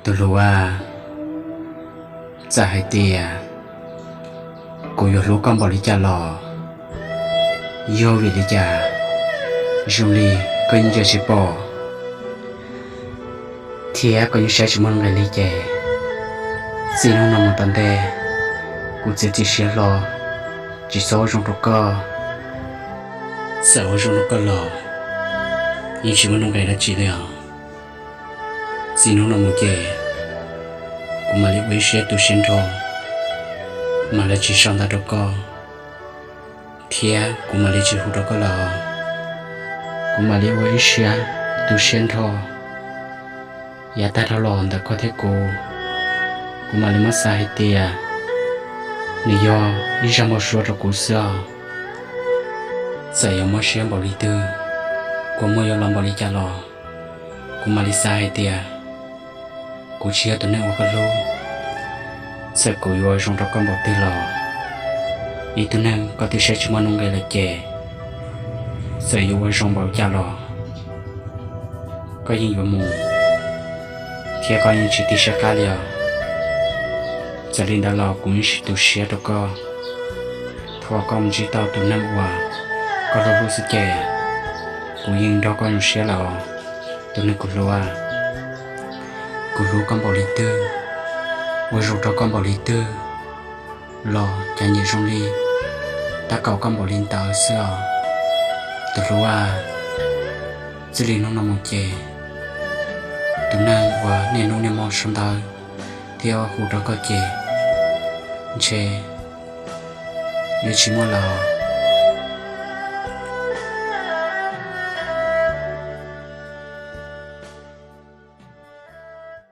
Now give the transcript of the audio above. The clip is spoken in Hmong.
Tus hluas, txawm hais tias kuv yuav hlub koj npaum li cas los, yog vim li cas zoo li koj yeej ntsia tsis pom, thiab koj yeej saib tsis muaj nuj nqis li ces, txij hnub no mus tom ntej, kuv txiav txim siab hlo tsis txhob ua zoo rau koj. Txawm ua zoo rau koj los yeej tsis muaj nuj nqis dab tsi li os. Txij hnub no mus ces kuv mam li ua ib siab tu siab nrho, mam li tsis sau ntawv rau koj, thiab kuv mam li tsis hu rau koj lawm. Kuv mam li ua ib siab tu siab nrho, yav tag dhau los ntawm koj thiab kuv, kuv mam li muab xav hais tias nws yog ib zaj npau suav rau kuv xwb os. Txawm yuav mob siab npaum li twg, kua muag yuav los npaum li cas los, kuv mam li xav hais tias kuv tsis yog tus neeg uas koj hlub. Txawm kuv yuav ua zoo rau koj npaum twg los, ib tug neeg koj twb saib tsis muaj nuj nqis lawm ces, txawm yuav ua zoo npaum li cas los koj yeej yuav mus, thiab koj yeej tsis tig siab qab li os. Txawm li ntawd los kuv yeej tsis tu siab rau koj. Thaum uas koj mus ntsib tau tus neeg uas koj hlub hlub xwb ces, kuv yeej nrog koj zoo siab lawm os, tus neeg kuv hlub. Kuv hlub koj npaum li twg, ua zoo rau koj npaum li twg los cas nyiam zoo li tab kaum koj npaum li ntawd xwb os, tus hluas. Txij li hnub no mus ces, tus neeg uas niaj hnub niaj hmo sau ntawv thiab hu rau koj ces, ntshe yuav tsis muaj lawm.